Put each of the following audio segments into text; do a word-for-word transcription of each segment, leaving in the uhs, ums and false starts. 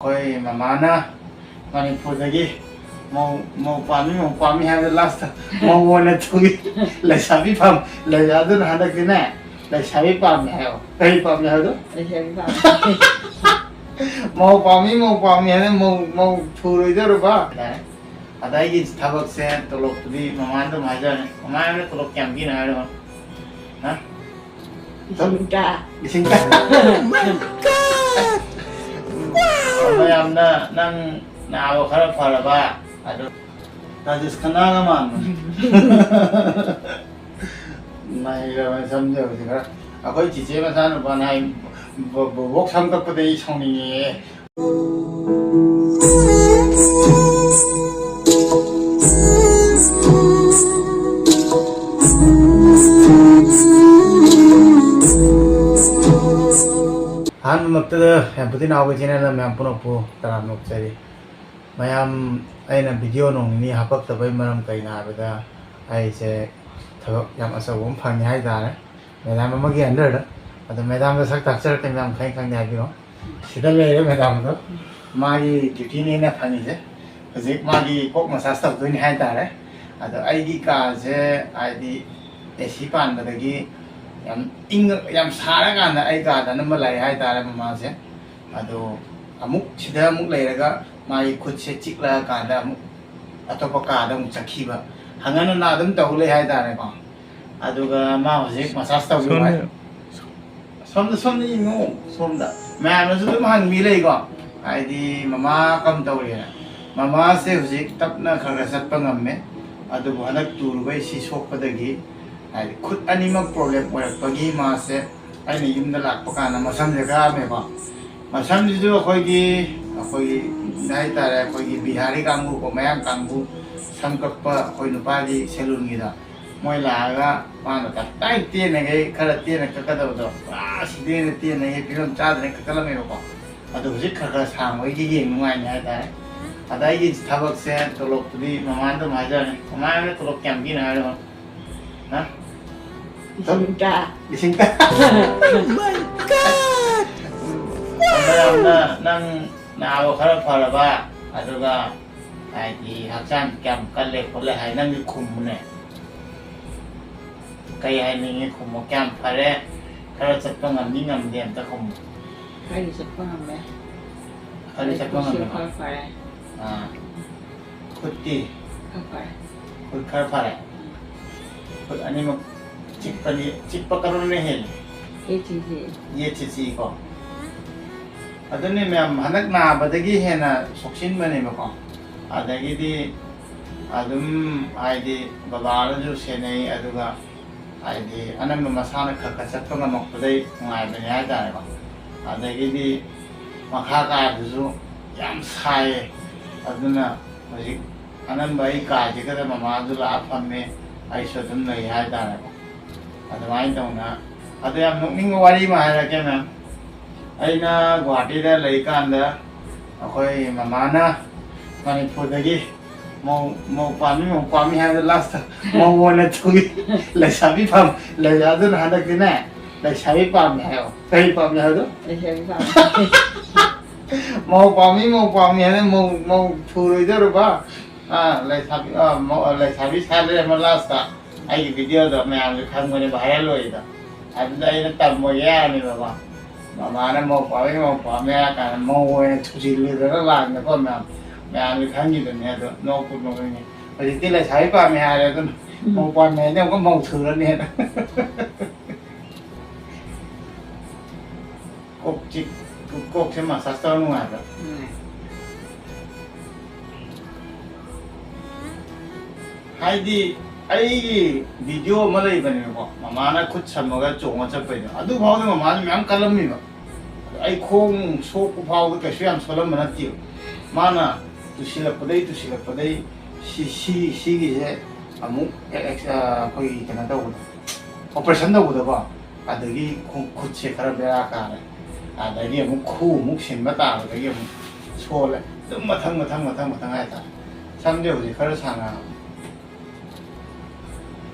ꯑꯩꯈꯣꯏ ꯃꯃꯥꯅ ꯃꯅꯤꯄꯨꯔꯗꯒꯤ ꯃꯧ, ꯃꯧ ꯄꯥꯝꯃꯤ, ꯃꯧ ꯄꯥꯝꯃꯤ ꯍꯥꯏꯕꯗ ꯂꯥꯁꯇ ꯃꯧ ꯑꯣꯏꯅ ꯊꯨꯡꯉꯤ꯫ ꯂꯩꯁꯥꯕꯤ ꯄꯥꯝ-, ꯂꯩ-, ꯑꯗꯨꯅ ꯍꯟꯗꯛꯇꯤꯅꯦ, ꯂꯩꯁꯥꯕꯤ ꯄꯥꯝꯃꯤ ꯍꯥꯏꯌꯣ꯫ ꯀꯔꯤ ꯄꯥꯝꯃꯤ ꯍꯥꯏꯕꯗꯣ? ꯂꯩꯁꯥꯕꯤ ꯄꯥꯝꯃꯤ꯫ ꯃꯧ ꯄꯥꯝꯃꯤ, ꯃꯧ ꯄꯥꯝꯃꯤ ꯍꯥꯏꯅ ꯃꯧ, ꯃꯧ ꯊꯨꯔꯣꯏꯗꯧꯔꯕ? ꯑꯗ ꯑꯩꯒꯤ ꯊꯕꯛꯁꯦ ꯇꯣꯂꯣꯞꯇꯨꯗꯤ ꯃꯃꯥꯗ ꯑꯗꯨꯝ ꯍꯥꯏꯖꯔꯅꯤ꯫ ꯃꯃꯥ ꯍꯥꯏꯕꯅ ꯇꯣꯂꯣꯞ ꯀꯌꯥꯝ ꯄꯤꯅꯣ ꯍꯥꯏꯔꯣ? ꯍꯥ? ꯂꯤꯁꯤꯡ ꯇꯔꯥ꯫ ꯂꯤꯁꯤꯡ ꯇꯔꯥ꯫ ꯃꯌꯥꯝꯅ ꯅꯪ ꯅꯥꯕ ꯈꯔ ꯐꯔꯕ? ꯑꯗꯨ ꯔꯥꯖꯦꯁ ꯈꯟꯅꯥꯒ ꯃꯥꯟꯕꯅꯤ꯫ ꯅꯩꯔꯕꯅꯤ ꯁꯝꯁꯦ ꯍꯧꯖꯤꯛ ꯈꯔ꯫ ꯑꯩꯈꯣꯏ ꯆꯤꯆꯦ ꯃꯆꯥꯅꯨꯄꯥꯅ ꯍꯥꯏ, "ꯕꯣ-, ꯕꯣꯕꯣꯛ ꯁꯝ ꯀꯛꯄꯗ ꯑꯩ ꯁꯥꯎꯅꯤꯡꯉꯦ"꯫ ꯑꯍꯥꯟꯕꯃꯛꯇꯗ ꯌꯥꯝꯕꯨꯇꯤ ꯅꯥꯎꯒꯤ ꯆꯦꯅꯦꯜꯗ ꯃꯌꯥꯝ ꯄꯨꯝꯅꯃꯛꯄꯨ ꯇꯔꯥꯝꯅ ꯑꯣꯛꯆꯔꯤ꯫ ꯃꯌꯥꯝ, ꯑꯩꯅ ꯚꯤꯗꯤꯑꯣ ꯅꯣꯡ ꯅꯤꯅꯤ ꯍꯥꯄꯛꯇꯕꯩ ꯃꯔꯝ ꯀꯩꯅꯣ ꯍꯥꯏꯕꯗ, ꯑꯩꯁꯦ ꯊꯕꯛ ꯌꯥꯝ ꯑꯆꯧꯕ ꯑꯃ ꯐꯪꯉꯦ ꯍꯥꯏꯇꯥꯔꯦ꯫ ꯃꯦꯗꯥꯝ ꯑꯃꯒꯤ ꯑꯟꯗꯔꯗ꯫ ꯑꯗꯣ ꯃꯦꯗꯥꯝꯗ ꯁꯛ ꯇꯥꯛꯆꯔꯛꯀꯦ, ꯃꯦꯗꯥꯝ ꯈꯪꯉꯤ ꯈꯪꯗꯦ ꯍꯥꯏꯕꯤꯔꯣ꯫ ꯁꯤꯗ ꯂꯩꯔꯦ ꯃꯦꯗꯥꯝꯗꯣ꯫ ꯃꯥꯒꯤ ꯗ꯭ꯌꯨꯇꯤꯅꯦꯅ ꯐꯪꯉꯤꯁꯦ꯫ ꯍꯧꯖꯤꯛ ꯃꯥꯒꯤ ꯀꯣꯛ ꯃꯁꯥꯖ ꯇꯧꯗꯣꯏꯅꯤ ꯍꯥꯏꯇꯥꯔꯦ꯫ ꯑꯗꯣ ꯑꯩꯒꯤ ꯀꯥꯁꯦ ꯍꯥꯏꯗꯤ ꯑꯦ ꯁꯤ ꯄꯥꯟꯕꯗꯒꯤ ꯌꯥꯝ ꯏꯪꯉ-, ꯌꯥꯝ ꯁꯥꯔꯀꯥꯟꯗ ꯑꯩ ꯀꯥꯗ ꯑꯅꯝꯕ ꯂꯥꯛꯑꯦ ꯍꯥꯏꯇꯥꯔꯦ ꯃꯃꯥꯁꯦ꯫ ꯑꯗꯣ ꯑꯃꯨꯛ ꯁꯤꯗ ꯑꯃꯨꯛ ꯂꯩꯔꯒ ꯃꯥꯒꯤ ꯈꯨꯠꯁꯦ ꯆꯤꯛꯂꯛꯑꯀꯥꯟꯗ ꯑꯃꯨꯛ ꯑꯇꯣꯞꯄ ꯀꯥꯗ ꯑꯃꯨꯛ ꯆꯠꯈꯤꯕ꯫ ꯍꯪꯒꯠ ꯍꯟꯗ ꯑꯗꯨꯝ ꯇꯧ ꯂꯩ ꯍꯥꯏꯇꯥꯔꯦꯀꯣ꯫ ꯑꯗꯨꯒ ꯃꯥ ꯍꯧꯖꯤꯛ ꯃꯁꯥꯖ ꯇꯧꯕꯤꯌꯨ ꯍꯥꯏ꯫ ꯁꯣꯝꯗ꯫ ꯁꯣꯝꯗ, ꯁꯣꯝꯗ ꯌꯦꯡꯉꯨ, ꯁꯣꯝꯗ꯫ ꯃꯌꯥꯝꯅꯁꯨ ꯑꯗꯨꯝ ꯍꯪꯕꯤ ꯂꯩꯀꯣ, ꯍꯥꯏꯗꯤ ꯃꯃꯥ ꯀꯝ ꯇꯧꯔꯤꯅ꯫ ꯃꯃꯥꯁꯦ ꯍꯧꯖꯤꯛ ꯇꯞꯅ ꯈꯔ ꯈꯔ ꯆꯠꯄ ꯉꯝꯃꯦ, ꯑꯗꯨꯕꯨ ꯍꯟꯗꯛ ꯇꯨꯔꯨꯕꯩ ꯁꯤ ꯁꯣꯛꯄꯗꯒꯤ, ꯍꯥꯏꯗꯤ ꯈꯨꯠ ꯑꯅꯤꯃꯛ ꯄ꯭ꯔꯣꯕ꯭ꯂꯦꯝ ꯑꯣꯏꯔꯛꯄꯒꯤ ꯃꯥꯁꯦ, ꯑꯩꯅ ꯌꯨꯝꯗ ꯂꯥꯛꯄ ꯀꯥꯟꯗ ꯃꯁꯝꯁꯦ ꯀꯛꯑꯝꯃꯦꯀꯣ꯫ ꯃꯁꯝꯁꯤꯁꯨ ꯑꯩꯈꯣꯏꯒꯤ, ꯑꯩꯈꯣꯏꯒꯤ ꯍꯥꯏꯇꯥꯔꯦ, ꯑꯩꯈꯣꯏꯒꯤ ꯕꯤꯍꯥꯔꯤ ꯀꯥꯡꯕꯨꯀꯣ, ꯃꯌꯥꯡ ꯀꯥꯡꯕꯨ ꯁꯝ ꯀꯛꯄ ꯑꯩꯈꯣꯏ ꯅꯨꯄꯥꯒꯤ ꯁꯦꯂꯨꯟꯒꯤꯗ ꯃꯣꯏ ꯂꯥꯛꯑꯒ ꯃꯥꯅ ꯇꯞꯇꯥꯏ ꯇꯦꯟꯅꯈꯩ, ꯈꯔ ꯇꯦꯟꯅ ꯀꯛꯀꯗꯕꯗꯣ ꯄꯨꯔꯥ ꯁꯤꯗꯩꯅ ꯇꯦꯟꯅꯈꯩ ꯐꯤꯕꯝ ꯆꯥꯗꯅ ꯀꯛꯀꯠꯂꯝꯃꯦꯕꯀꯣ꯫ ꯑꯗꯣ ꯍꯧꯖꯤꯛ ꯈꯔ ꯈꯔ ꯁꯥꯡꯕꯒꯤ ꯌꯦꯡ ꯅꯨꯡꯉꯥꯏꯅꯤ ꯍꯥꯏꯇꯥꯔꯦ꯫ ꯑꯗ ꯑꯩꯒꯤ ꯊꯕꯛꯁꯦ ꯇꯣꯂꯣꯞꯇꯨꯗꯤ ꯃꯃꯥꯅ ꯑꯗꯨꯝ ꯍꯥꯏꯖꯔꯅꯤ, "ꯃꯃꯥ ꯍꯥꯏꯕꯅ ꯇꯣꯂꯣꯞ ꯀꯌꯥꯝ ꯄꯤꯅꯣ ꯍꯥꯏꯔꯣ?" ꯍꯥ? ꯂꯤꯁꯤꯡ ꯇꯔꯥ꯫ ꯂꯤꯁꯤꯡ ꯇꯔꯥ꯫ ꯃꯌꯥꯝꯅ ꯅꯪ ꯅꯥꯕ ꯈꯔ ꯐꯔꯕ, ꯑꯗꯨꯒ ꯍꯥꯏꯗꯤ ꯍꯛꯆꯥꯡ ꯀꯌꯥꯝ ꯀꯜꯂꯦ ꯈꯣꯠꯂꯦ ꯍꯥꯏ, ꯅꯪꯗꯤ ꯈꯨꯝꯃꯨꯅꯦ꯫ ꯀꯩ ꯍꯥꯏꯅꯤꯡꯉꯤ? ꯈꯨꯝꯃꯣ꯫ ꯀꯌꯥꯝ ꯐꯔꯦ? ꯈꯔ ꯆꯠꯄ ꯉꯝꯃꯤ ꯉꯝꯗꯦ ꯑꯝꯇ ꯈꯨꯝꯃꯣ꯫ ꯈꯔꯗꯤ ꯆꯠꯄ ꯉꯝꯃꯦ꯫ ꯈꯔꯗꯤ ꯆꯠꯄ ꯉꯝꯃꯦ꯫ ꯈꯔ ꯐꯔꯦ꯫ ꯑꯥ꯫ ꯈꯨꯠꯇꯤ? ꯈꯔ ꯐꯔꯦ꯫ ꯈꯨꯠ ꯈꯔ ꯐꯔꯦ? ꯎꯝ꯫ ꯈꯨꯠ ꯑꯅꯤꯃꯛ ꯆꯤꯛꯄꯗꯤ, ꯆꯤꯛꯄ ꯀꯔꯝꯕꯅ ꯍꯦꯜꯂꯤ? ꯌꯦꯠꯁꯤ ꯆꯤꯛꯑꯦ꯫ ꯌꯦꯠꯁꯤ ꯆꯤꯛꯏꯀꯣ? ꯑꯗꯨꯅꯤ ꯃꯌꯥꯝ, ꯍꯟꯗꯛ ꯅꯥꯕꯗꯒꯤ ꯍꯦꯟꯅ ꯁꯣꯛꯆꯤꯟꯕꯅꯦꯕꯀꯣ꯫ ꯑꯗꯒꯤꯗꯤ ꯑꯗꯨꯝ ꯍꯥꯏꯗꯤ ꯕꯕꯥꯅꯁꯨ ꯁꯦꯟꯅꯩ, ꯑꯗꯨꯒ ꯍꯥꯏꯗꯤ ꯑꯅꯝꯕ ꯃꯁꯥꯅ ꯈꯔ ꯈꯔ ꯆꯠꯄ ꯉꯝꯃꯛꯄꯗꯩ ꯅꯨꯡꯉꯥꯏꯕꯅꯦ ꯍꯥꯏꯇꯥꯔꯦꯀꯣ꯫ ꯑꯗꯒꯤꯗꯤ ꯃꯈꯥ ꯀꯥꯕꯗꯨꯁꯨ ꯌꯥꯝ ꯁꯥꯏꯌꯦ, ꯑꯗꯨꯅ ꯍꯧꯖꯤꯛ ꯑꯅꯝꯕ ꯑꯩ ꯀꯥꯁꯤꯗ ꯃꯃꯥꯁꯨ ꯂꯥꯛꯑ ꯐꯝꯃꯦ, ꯑꯩꯁꯨ ꯑꯗꯨꯝ ꯂꯩ ꯍꯥꯏꯇꯥꯔꯦꯀꯣ꯫ ꯑꯗꯨꯃꯥꯏꯅ ꯇꯧꯅ, ꯑꯗꯣ ꯌꯥꯝ ꯅꯣꯛꯅꯤꯡꯕ ꯋꯥꯔꯤ ꯑꯃ ꯍꯥꯏꯔꯛꯀꯦ ꯃꯦꯝ꯫ ꯑꯩꯅ ꯒꯨꯍꯥꯇꯤꯗ ꯂꯩꯀꯥꯟꯗ ꯑꯩꯈꯣꯏ ꯃꯃꯥꯅ ꯃꯅꯤꯄꯨꯔꯗꯒꯤ ꯃꯧ, ꯃꯧ ꯄꯥꯝꯃꯤ, ꯃꯧ ꯄꯥꯝꯃꯤ ꯍꯥꯏꯕꯗ ꯂꯥꯁꯇ ꯃꯧ ꯑꯣꯏꯅ ꯊꯨꯏ꯫ ꯂꯩꯁꯥꯕꯤ ꯄꯥꯝ-, ꯂꯩ-, ꯑꯗꯨꯅ ꯍꯟꯗꯛꯇꯤꯅꯦ, ꯂꯩꯁꯥꯕꯤ ꯄꯥꯝꯃꯤ ꯍꯥꯏꯌꯣ꯫ ꯀꯔꯤ ꯄꯥꯝꯃꯤ ꯍꯥꯏꯕꯗꯣ? ꯂꯩꯁꯥꯕꯤ ꯄꯥꯝꯃꯤ꯫ ꯃꯧ ꯄꯥꯝꯃꯤ, ꯃꯧ ꯄꯥꯝꯃꯤ ꯍꯥꯏꯅ ꯃꯧ, ꯃꯧ ꯊꯨꯔꯣꯏꯗꯧꯔꯕ? ꯑꯥ, ꯂꯩꯁꯥꯕꯤ, ꯑꯥ, ꯃꯧ-, ꯂꯩꯁꯥꯕꯤ ꯁꯥ ꯂꯩꯔꯝꯃ ꯂꯥꯁꯇ ꯑꯩꯒꯤ ꯚꯤꯗꯤꯑꯣꯗꯣ ꯃꯌꯥꯝꯁꯨ ꯈꯪꯕꯅꯦ, ꯚꯥꯏꯔꯦꯜ ꯑꯣꯏꯔꯤꯗꯣ꯫ ꯑꯗꯨꯗ ꯑꯩꯅ ꯇꯝꯃꯣꯏꯒꯦ ꯍꯥꯏꯔꯝꯃꯦꯕꯀꯣ꯫ ꯃꯃꯥꯅ ꯃꯧ ꯄꯥꯝꯃꯤ, ꯃꯧ ꯄꯥꯝꯃꯤ ꯍꯥꯏꯔ ꯀꯥꯟꯗ ꯃꯧ ꯑꯣꯏꯅ ꯊꯨꯖꯤꯜꯂꯨꯗꯅ ꯂꯥꯟꯗꯀꯣ ꯃꯌꯥꯝ, ꯃꯌꯥꯝꯁꯨ ꯈꯪꯈꯤꯗꯨꯅꯦ꯫ ꯑꯗꯣ ꯅꯣꯛꯄꯨ ꯅꯣꯛꯅꯤꯡꯉꯦ꯫ ꯍꯧꯖꯤꯛꯇꯤ ꯂꯩꯁꯥꯕꯤ ꯄꯥꯝꯃꯤ ꯍꯥꯏꯔꯦ, ꯑꯗꯨꯅ ꯎꯝ꯫ ꯃꯧ ꯄꯥꯝꯃꯤ ꯍꯥꯏꯗꯤ ꯑꯃꯨꯛꯀ ꯃꯧ ꯊꯨꯔꯅꯤ꯫ ꯀꯣꯛ ꯆꯤꯛ-, ꯀꯣꯛꯁꯦ ꯃꯁꯥꯁ ꯇꯧꯔ ꯅꯨꯡꯉꯥꯏꯕ꯭ꯔꯥ? ꯅꯨꯡꯉꯥꯏ꯫ ꯍꯥꯏꯗꯤ ꯑꯩꯒꯤ ꯚꯤꯗꯤꯑꯣ ꯑꯃ ꯂꯩꯕꯅꯦꯕꯀꯣ, ꯃꯃꯥꯅ ꯈꯨꯠ ꯁꯝꯃꯒ ꯆꯣꯡꯉ ꯆꯠꯄꯩꯗꯣ, ꯑꯗꯨ ꯐꯥꯎꯗ ꯃꯃꯥꯅ ꯃꯌꯥꯝ ꯀꯜꯂꯝꯃꯤꯕ꯫ ꯑꯗꯣ ꯑꯩ ꯈꯣꯡ ꯁꯣꯛꯄ ꯐꯥꯎꯗ ꯀꯩꯁꯨ ꯌꯥꯝ ꯁꯣꯜꯂꯝꯕ ꯅꯠꯇꯦꯕ꯫ ꯃꯥꯅ ꯇꯨꯁꯤꯜꯂꯛꯄꯗꯩ, ꯇꯨꯁꯤꯜꯂꯛꯄꯗꯩ ꯁꯤ, ꯁꯤ, ꯁꯤꯒꯤꯁꯦ ꯑꯃꯨꯛ ꯑꯦꯛꯁ-, ꯑ, ꯑꯩꯈꯣꯏꯒꯤ ꯀꯩꯅꯣ ꯇꯧꯕꯗꯣ, ꯑꯣꯄꯔꯦꯁꯟ ꯇꯧꯕꯗꯀꯣ, ꯑꯗꯒꯤ ꯈꯣꯡ ꯈꯨꯠꯁꯦ ꯈꯔ ꯕꯦꯔꯥ ꯀꯥꯔꯦ꯫ ꯑꯗꯒꯤ ꯑꯃꯨꯛ ꯈꯨ ꯑꯃꯨꯛ ꯁꯤꯟꯕ ꯇꯥꯕꯗꯒꯤ ꯑꯃꯨꯛ ꯁꯣꯜꯂꯦ꯫ ꯑꯗꯨꯝ ꯃꯊꯪ, ꯃꯊꯪ, ꯃꯊꯪ, ꯃꯊꯪ ꯍꯥꯏꯇꯥꯔꯦ꯫ ꯁꯝꯁꯦ ꯍꯧꯖꯤꯛ ꯈꯔ ꯁꯥꯡꯉꯛꯑꯕꯅꯤ꯫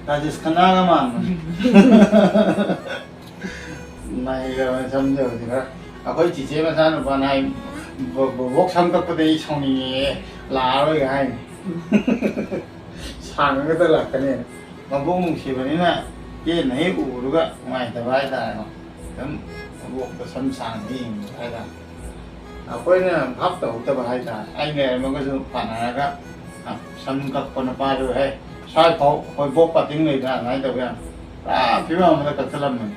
ꯔꯥꯖꯦꯁ ꯈꯟꯅꯥꯒ ꯃꯥꯟꯕꯅꯤ꯫ ꯅꯩꯈ꯭ꯔꯕꯅꯤ ꯁꯝꯁꯦ ꯍꯧꯖꯤꯛ ꯈꯔ꯫ ꯑꯩꯈꯣꯏ ꯆꯤꯆꯦ ꯃꯆꯥꯅꯨꯄꯥꯅ ꯍꯥꯏ, ꯕꯣ-, ꯕꯣꯕꯣꯛ ꯁꯝ ꯀꯛꯄꯗ ꯑꯩ ꯁꯥꯎꯅꯤꯡꯉꯦ, ꯂꯥꯛꯑꯔꯣꯏꯒ ꯍꯥꯏꯅꯤ꯫ ꯁꯥꯡꯉꯒꯇ ꯂꯥꯛꯀꯅꯤ꯫ ꯃꯕꯨꯛ ꯅꯨꯡꯁꯤꯕꯅꯤꯅ ꯇꯦꯟꯅ ꯍꯦꯛ ꯎꯕꯗꯨꯒ ꯅꯨꯡꯉꯥꯏꯇꯕ ꯍꯥꯏꯇꯥꯔꯦꯀꯣ꯫ ꯑꯗꯨꯝ ꯃꯕꯣꯛꯇ ꯁꯝ ꯁꯥꯡꯅ ꯌꯦꯡꯕ ꯍꯥꯏꯇꯥꯔꯦ꯫ ꯑꯩꯈꯣꯏꯅ ꯚꯥꯞ ꯇꯧꯍꯧꯗꯕ ꯍꯥꯏꯇꯥꯔꯦ꯫ ꯑꯩ ꯂꯩꯔꯝꯃꯒꯁꯨ ꯄꯥꯟꯅꯔꯒ ꯁꯝ ꯀꯛꯄ ꯅꯨꯄꯥꯗꯨ, "ꯍꯦ, ꯁ꯭ꯋꯥꯏ ꯐꯥꯎ ꯑꯩꯈꯣꯏ ꯕꯣꯛ ꯄꯥꯇꯤꯡ ꯂꯩꯗꯅ?" ꯑꯗꯨꯃꯥꯏꯅ ꯇꯧꯕ ꯌꯥꯝ ꯄꯨꯔꯥ ꯐꯤꯕꯝ ꯑꯃꯗ ꯀꯛꯊꯠꯂꯝꯕꯅꯤ꯫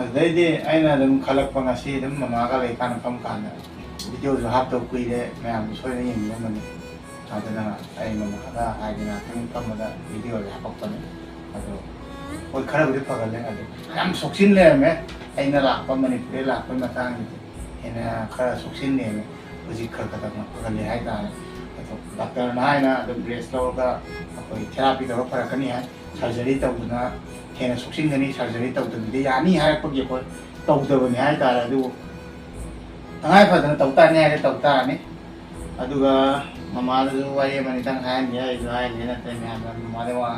ꯑꯗꯨꯗꯩꯗꯤ ꯑꯩꯅ ꯑꯗꯨꯝ ꯈꯜꯂꯛꯄ, ꯉꯁꯤ ꯑꯗꯨꯝ ꯃꯃꯥꯒ ꯂꯩꯀꯥꯟꯗ ꯐꯝ ꯀꯥꯟꯗ ꯚꯤꯗꯤꯑꯣꯁꯨ ꯍꯥꯞꯇꯕ ꯀꯨꯏꯔꯦ, ꯃꯌꯥꯝꯁꯨ ꯁꯣꯏꯗꯅ ꯌꯦꯡꯕꯤꯔꯝꯃꯅꯤ꯫ ꯑꯗꯨꯅ ꯑꯩ ꯃꯃꯥꯒ ꯍꯥꯏꯗꯅ ꯉꯥꯛꯇꯪ ꯐꯝꯕꯗ ꯚꯤꯗꯤꯑꯣꯁꯦ ꯍꯥꯄꯛꯄꯅꯦ꯫ ꯑꯗꯣ ꯍꯣꯏ, ꯈꯔꯕꯨꯗꯤ ꯐꯒꯠꯂꯦ꯫ ꯑꯗꯣ ꯌꯥꯝ ꯁꯣꯛꯆꯤꯟ ꯂꯩꯔꯝꯃꯦ꯫ ꯑꯩꯅ ꯂꯥꯛꯄ, ꯃꯅꯤꯄꯨꯔꯗ ꯂꯥꯛꯄꯒꯤ ꯃꯇꯥꯡꯁꯤꯗꯤ ꯍꯦꯟꯅ ꯈꯔ ꯁꯣꯛꯆꯤꯟ ꯂꯩꯔꯝꯃꯦ꯫ ꯍꯧꯖꯤꯛ ꯈꯔ ꯈꯔ ꯐꯒꯠꯂꯦ ꯍꯥꯏꯇꯥꯔꯦ꯫ ꯑꯗꯣ ꯗꯥꯛꯇꯔꯅ ꯍꯥꯏꯅ ꯑꯗꯨꯝ ꯔꯦꯁ ꯂꯧꯔꯒ ꯑꯩꯈꯣꯏ ꯊꯦꯔꯥꯄꯤ ꯇꯧꯔꯒ ꯐꯔꯛꯀꯅꯤ ꯍꯥꯏ꯫ ꯁꯔꯖꯔꯤ ꯇꯧꯗꯅ ꯍꯦꯟꯅ ꯁꯣꯛꯆꯤꯟꯒꯅꯤ, ꯁꯔꯖꯔꯤ ꯇꯧꯗꯕꯤꯗ ꯌꯥꯅꯤ ꯍꯥꯏꯔꯛꯄꯒꯤ ꯑꯩꯈꯣꯏ ꯇꯧꯗꯕꯅꯤ ꯍꯥꯏꯇꯥꯔꯦ꯫ ꯑꯗꯨꯕꯨ ꯇꯉꯥꯏ ꯐꯗꯅ ꯇꯧ ꯇꯥꯔꯅꯤ ꯍꯥꯏꯔꯦ, ꯇꯧ ꯇꯥꯔꯅꯤ꯫ ꯑꯗꯨꯒ ꯃꯃꯥꯗꯁꯨ ꯋꯥꯔꯤ ꯑꯃꯅꯤꯇꯪ ꯍꯥꯏꯍꯟꯒꯦ, ꯑꯩꯁꯨ ꯍꯥꯏꯔꯤꯅꯦ ꯅꯠꯇ꯭ꯔꯦ ꯃꯌꯥꯝꯅ ꯃꯃꯥꯗ ꯋꯥ꯫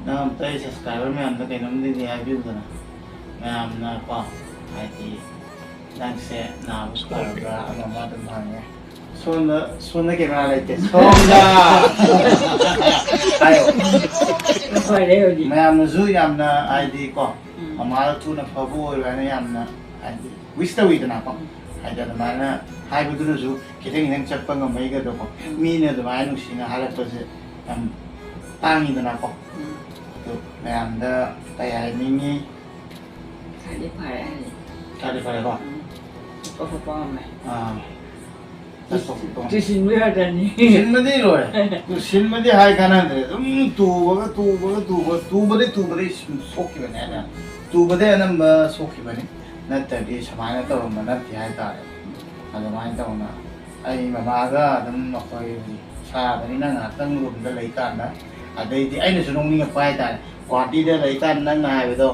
ꯅꯪ ꯑꯝꯇ ꯑꯩ ꯁꯕꯁꯀ꯭ꯔꯥꯏꯕꯔ ꯃꯌꯥꯝꯗ ꯀꯩꯅꯣꯝꯗꯗꯤ ꯍꯥꯏꯕꯤꯌꯨꯗꯅ꯫ ꯃꯌꯥꯝꯅ ꯀꯣ, ꯍꯥꯏꯗꯤ ꯅꯪꯁꯦ ꯅꯥꯕ ꯐꯔꯕ꯭ꯔꯥ ꯑꯃ ꯑꯃ ꯑꯗꯨꯝ ꯍꯪꯉꯦ꯫ ꯁꯣꯝꯗ, ꯁꯣꯝꯗ ꯀꯦꯃꯦꯔꯥ ꯂꯩꯇꯦ꯫ ꯁꯣꯝꯗ ꯍꯥꯏꯌꯣ꯫ ꯐꯔꯦ ꯍꯧꯖꯤꯛ꯫ ꯃꯌꯥꯝꯅꯁꯨ ꯌꯥꯝꯅ ꯍꯥꯏꯗꯤ ꯀꯣ, ꯎꯝ꯫ ꯃꯃꯥꯗꯣ ꯊꯨꯅ ꯐꯕ ꯑꯣꯏꯔꯣ ꯍꯥꯏꯅ ꯌꯥꯝꯅ ꯍꯥꯏꯗꯤ ꯋꯤꯁ ꯇꯧꯋꯤꯗꯅꯀꯣ꯫ ꯎꯝ꯫ ꯍꯥꯏꯗꯤ ꯑꯗꯨꯃꯥꯏꯅ ꯍꯥꯏꯕꯗꯨꯅꯁꯨ ꯈꯤꯇꯪ ꯈꯤꯇꯪ ꯆꯠꯄ ꯉꯝꯃꯛꯏꯒꯗꯣꯀꯣ꯫ ꯎꯝ꯫ ꯃꯤꯅ ꯑꯗꯨꯃꯥꯏꯅ ꯅꯨꯡꯁꯤꯅ ꯍꯥꯏꯔꯛꯄꯁꯦ ꯌꯥꯝ ꯇꯥꯡꯉꯤꯗꯅꯀꯣ꯫ ꯎꯝ꯫ ꯑꯗꯨ ꯃꯌꯥꯝꯗ ꯀꯩ ꯍꯥꯏꯅꯤꯡꯉꯤ? ꯈꯔꯗꯤ ꯐꯔꯦ ꯍꯧꯖꯤꯛ꯫ ꯈꯔꯗꯤ ꯐꯔꯦꯀꯣ? ꯎꯝ꯫ ꯆꯠꯄ ꯈꯣꯠꯄ ꯉꯝꯃꯦ꯫ ꯑꯥ꯫ ꯆꯠꯄ ꯈꯣꯠꯄ ꯉꯝꯃꯦ꯫ ꯇꯨꯁꯤꯟꯕ ꯌꯥꯗ꯭ꯔꯅꯤ꯫ ꯇꯨꯁꯤꯟꯕꯗꯤ ꯂꯣꯏꯔꯦ꯫ ꯇꯨꯁꯤꯟꯕꯗꯤ ꯍꯥꯏ ꯀꯥꯟꯅꯗ꯭ꯔꯦ꯫ ꯑꯗꯨꯝ ꯇꯨꯕꯒ, ꯇꯨꯕꯒ, ꯇꯨꯕ-, ꯇꯨꯕꯗꯩ, ꯇꯨꯕꯗꯩ ꯁꯨꯝ ꯁꯣꯛꯈꯤꯕꯅꯦ ꯍꯥꯏꯇꯥꯔꯦ꯫ ꯇꯨꯕꯗꯩ ꯑꯅꯝꯕ ꯁꯣꯛꯈꯤꯕꯅꯤ꯫ ꯅꯠꯇ꯭ꯔꯗꯤ ꯁꯨꯃꯥꯏꯅ ꯇꯧꯔꯝꯕ ꯅꯠꯇꯦ ꯍꯥꯏꯇꯥꯔꯦ꯫ ꯑꯗꯨꯃꯥꯏꯅ ꯇꯧꯅ ꯑꯩ ꯃꯃꯥꯒ ꯑꯗꯨꯝ ꯑꯩꯈꯣꯏ ꯁꯥꯕꯅꯤꯅ ꯉꯥꯏꯍꯥꯛꯇꯪ ꯔꯨꯝꯗ ꯂꯩꯀꯥꯟꯗ, ꯑꯗꯩꯗꯤ ꯑꯩꯅꯁꯨ ꯅꯣꯛꯅꯤꯡꯉꯛꯄ ꯍꯥꯏꯇꯥꯔꯦ꯫ ꯒꯨꯍꯥꯇꯤꯗ ꯂꯩꯀꯥꯟꯗ ꯅꯪꯅ ꯍꯥꯏꯕꯗꯣ,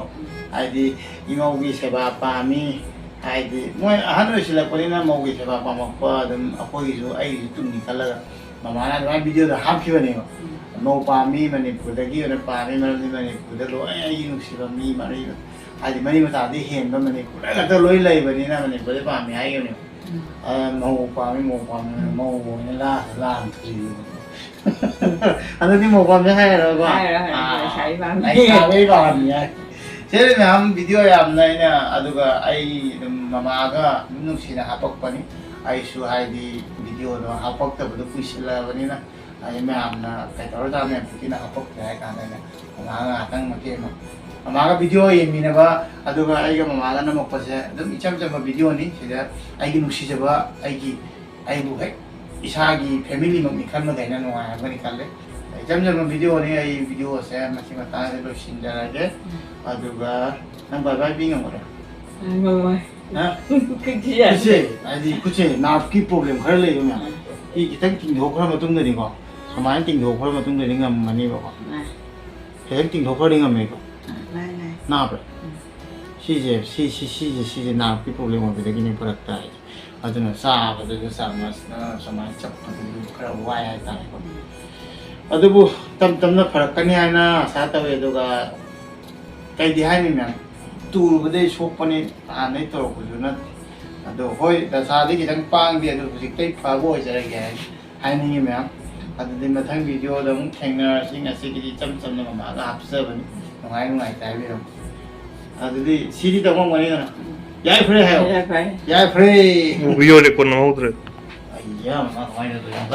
ꯍꯥꯏꯗꯤ ꯏꯃꯧꯒꯤ ꯁꯦꯕꯥ ꯄꯥꯝꯃꯤ, ꯍꯥꯏꯗꯤ ꯃꯣꯏ ꯑꯍꯟ ꯑꯣꯏꯁꯤꯜꯂꯛꯄꯅꯤꯅ ꯃꯧꯒꯤ ꯁꯦꯕꯥ ꯄꯥꯝꯃꯛꯄ ꯑꯗꯨꯝ ꯑꯩꯈꯣꯏꯒꯤꯁꯨ, ꯑꯩꯒꯤꯁꯨ ꯇꯨꯡꯒꯤ ꯈꯜꯂꯒ ꯃꯃꯥꯅ ꯑꯗꯨꯃꯥꯏꯅ ꯚꯤꯗꯤꯑꯣꯗ ꯍꯥꯞꯈꯤꯕꯅꯦꯕ꯫ ꯎꯝ꯫ ꯃꯧ ꯄꯥꯝꯃꯤ, ꯃꯅꯤꯄꯨꯔꯗꯒꯤ ꯑꯣꯏꯅ ꯄꯥꯝꯃꯤ, ꯃꯔꯝꯗꯤ ꯃꯅꯤꯄꯨꯔꯗ ꯂꯣꯏ ꯑꯩꯒꯤ ꯅꯨꯡꯁꯤꯕ ꯃꯤ ꯃꯔꯤ ꯍꯥꯏꯗꯤ ꯃꯔꯤ ꯃꯇꯥꯗꯤ ꯍꯦꯟꯕ ꯃꯅꯤꯄꯨꯔꯗ ꯈꯛꯇ ꯂꯣꯏ ꯂꯩꯕꯅꯤꯅ ꯃꯅꯤꯄꯨꯔꯗ ꯄꯥꯝꯃꯤ ꯍꯥꯏꯈꯤꯕꯅꯦꯕ꯫ ꯑꯗ ꯃꯧ ꯄꯥꯝꯃꯤ, ꯃꯧ ꯄꯥꯝꯃꯤ, ꯃꯧ ꯑꯣꯏꯅ ꯂꯥꯟ ꯂꯥꯟ ꯊꯤꯕꯅꯦ꯫ ꯑꯗꯨꯗꯤ ꯃꯧ ꯄꯥꯝꯃꯤ ꯍꯥꯏꯔꯔꯣꯏꯀꯣ? ꯍꯥꯏꯔꯣꯏ, ꯍꯥꯏꯔꯣꯏ, ꯑꯥ, ꯂꯩꯁꯥꯕꯤ ꯄꯥꯝꯃꯤ꯫ ꯂꯩꯁꯥꯕꯤ ꯄꯥꯝꯃꯤ ꯍꯥꯏ꯫ ꯁꯤ ꯃꯌꯥꯝ ꯚꯤꯗꯤꯑꯣ ꯌꯥꯝꯅ ꯑꯩꯅ, ꯑꯗꯨꯒ ꯑꯩ ꯑꯗꯨꯝ ꯃꯃꯥꯒ ꯑꯗꯨꯝ ꯅꯨꯡꯁꯤꯅ ꯍꯥꯄꯛꯄꯅꯤ꯫ ꯑꯩꯁꯨ ꯍꯥꯏꯗꯤ ꯚꯤꯗꯤꯑꯣꯗꯣ ꯍꯥꯄꯛꯇꯕꯗꯣ ꯀꯨꯏꯁꯤꯜꯂꯛꯑꯕꯅꯤꯅ, ꯑꯩ ꯃꯌꯥꯝꯅ ꯀꯩꯗꯧꯔꯖꯥꯠꯅꯣ ꯌꯥꯝ ꯊꯤꯅ ꯍꯥꯄꯛꯇꯦ ꯍꯥꯏ ꯀꯥꯟꯗ ꯑꯩꯅ ꯃꯃꯥꯒ ꯉꯥꯏꯍꯥꯛꯇꯪ ꯃꯇꯦꯛ ꯑꯃ, ꯃꯃꯥꯒ ꯚꯤꯗꯤꯑꯣ ꯌꯦꯡꯃꯤꯟꯅꯕ, ꯑꯗꯨꯒ ꯑꯩꯒ ꯃꯃꯥꯒ ꯅꯝꯃꯛꯄꯁꯦ ꯑꯗꯨꯝ ꯏꯆꯝ ꯆꯝꯕ ꯚꯤꯗꯤꯑꯣꯅꯤ꯫ ꯁꯤꯗ ꯑꯩꯒꯤ ꯅꯨꯡꯁꯤꯖꯕ, ꯑꯩꯒꯤ, ꯑꯩꯕꯨ ꯍꯦꯛ ꯏꯁꯥꯒꯤ ꯐꯦꯃꯤꯂꯤꯃꯛꯅꯤ ꯈꯟꯕꯗ ꯑꯩꯅ ꯅꯨꯡꯉꯥꯏꯔꯝꯒꯅꯤ ꯈꯜꯂꯦ꯫ ꯏꯆꯝ ꯆꯝꯕ ꯚꯤꯗꯤꯑꯣꯅꯤ꯫ ꯑꯩ ꯚꯤꯗꯤꯑꯣꯁꯦ ꯃꯁꯤ ꯃꯇꯥꯡꯗ ꯂꯣꯏꯁꯤꯟꯖꯔꯒꯦ꯫ ꯑꯗꯨꯒ ꯅꯪ ꯕꯥꯏ ꯕꯥꯏ ꯄꯤ ꯉꯝꯒꯗ꯭ꯔꯥ? ꯉꯝꯃꯣꯏ꯫ ꯍꯥ? ꯈꯨꯠꯁꯦ ꯌꯥꯗꯦ꯫ ꯈꯨꯠꯁꯦ, ꯍꯥꯏꯗꯤ ꯈꯨꯠꯁꯦ ꯅꯥꯔꯚꯀꯤ ꯄ꯭ꯔꯣꯕ꯭ꯂꯦꯝ ꯈꯔ ꯂꯩꯕ ꯃꯌꯥꯝ꯫ ꯎꯝ꯫ ꯏ ꯈꯤꯇꯪ ꯇꯤꯡꯊꯣꯛꯈ꯭ꯔ ꯃꯇꯨꯡꯗꯗꯤꯀꯣ, ꯁꯨꯃꯥꯏꯅ ꯇꯤꯡꯊꯣꯛꯈ꯭ꯔ ꯃꯇꯨꯡꯗꯗꯤ ꯉꯝꯃꯅꯦꯕꯀꯣ꯫ ꯎꯝ꯫ ꯈꯤꯇꯪ ꯇꯤꯡꯊꯣꯛꯈ꯭ꯔꯗꯤ ꯉꯝꯃꯦꯀꯣ꯫ ꯎꯝ, ꯂꯥꯏ, ꯂꯥꯏ꯫ ꯅꯥꯕ꯭ꯔꯥ? ꯎꯝ꯫ ꯁꯤꯁꯦ, ꯁꯤ, ꯁꯤ, ꯁꯤꯁꯦ, ꯁꯤꯁꯦ ꯅꯥꯔꯚꯀꯤ ꯄ꯭ꯔꯣꯕ꯭ꯂꯦꯝ ꯑꯣꯏꯕꯗꯒꯤꯅꯦ ꯐꯔꯛ ꯇꯥꯏꯁꯦ꯫ ꯑꯗꯨꯅ ꯆꯥꯕꯗꯁꯨ ꯆꯥꯃꯁꯅ ꯁꯨꯃꯥꯏꯅ ꯆꯞꯄꯗꯁꯨ ꯈꯔ ꯋꯥꯏ ꯍꯥꯏꯇꯥꯔꯦꯀꯣ꯫ ꯎꯝ꯫ ꯑꯗꯨꯕꯨ ꯇꯞ ꯇꯞꯅ ꯐꯔꯛꯀꯅꯤ ꯍꯥꯏꯅ ꯑꯁꯥ ꯇꯧꯋꯤ꯫ ꯑꯗꯨꯒ ꯀꯩꯗꯤ ꯍꯥꯏꯅꯤ ꯃꯌꯥꯝ, ꯇꯨꯔꯨꯕꯗꯩ ꯁꯣꯛꯄꯅꯤ, ꯍꯥꯟꯅꯩ ꯇꯧꯔꯛꯄꯁꯨ ꯅꯠꯇꯦ꯫ ꯑꯗꯣ ꯍꯣꯏ, ꯗꯁꯥꯗꯤ ꯈꯤꯇꯪ ꯄꯥꯡꯗꯦ, ꯑꯗꯣ ꯍꯧꯖꯤꯛꯇꯩ ꯐꯕ ꯑꯣꯏꯖꯔꯒꯦ ꯍꯥꯏ, ꯍꯥꯏꯅꯤꯡꯉꯤ ꯃꯌꯥꯝ꯫ ꯑꯗꯨꯗꯤ ꯃꯊꯪ ꯚꯤꯗꯤꯑꯣꯗ ꯑꯃꯨꯛ ꯊꯦꯡꯅꯔꯁꯤ꯫ ꯉꯁꯤꯒꯤꯗꯤ ꯏꯆꯝ ꯆꯝꯅ ꯃꯃꯥꯒ ꯍꯥꯞꯆꯕꯅꯤ꯫ ꯅꯨꯡꯉꯥꯏ ꯅꯨꯡꯉꯥꯏꯇ ꯍꯥꯏꯕꯤꯔꯝꯃꯨ꯫ ꯑꯗꯨꯗꯤ ꯁꯤꯗꯤ ꯇꯧꯉꯝꯒꯅꯤꯗꯅ? ꯌꯥꯏꯐꯔꯦ ꯍꯥꯏꯌꯣ꯫ ꯌꯥꯏꯐꯔꯦ꯫ ꯌꯥꯏꯐꯔꯦ꯫ ꯚꯤꯗꯤꯑꯣ ꯔꯦꯀꯣꯔꯗ ꯅꯝꯍꯧꯗ꯭ꯔꯦ꯫ ꯑꯩꯌꯥ, ꯃꯃꯥ ꯀꯃꯥꯏꯅ ꯇꯧꯗꯣꯏꯅꯣ?